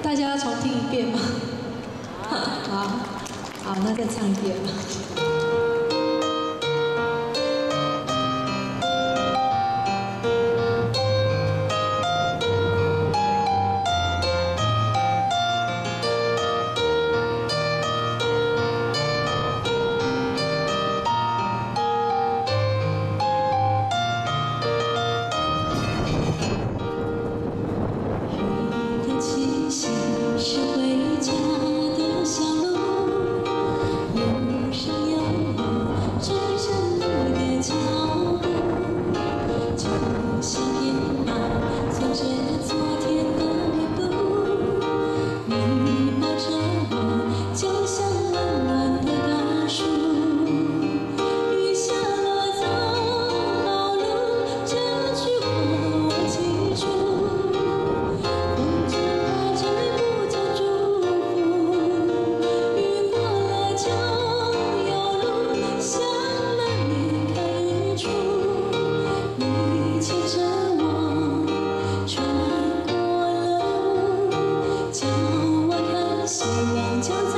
大家要重聽一遍嗎？好，好，那再唱一遍。氣息是回家的小路，路上有我追着你的腳步，就像棉花攥着昨天的溫度，你抱着我，就像溫暖的大樹。雨下了走好路，這句話我記住。風箏帶着雨不講祝福，雨過了就有路，想滿面看日出。你牽着我穿過了霧，叫我看夕陽就在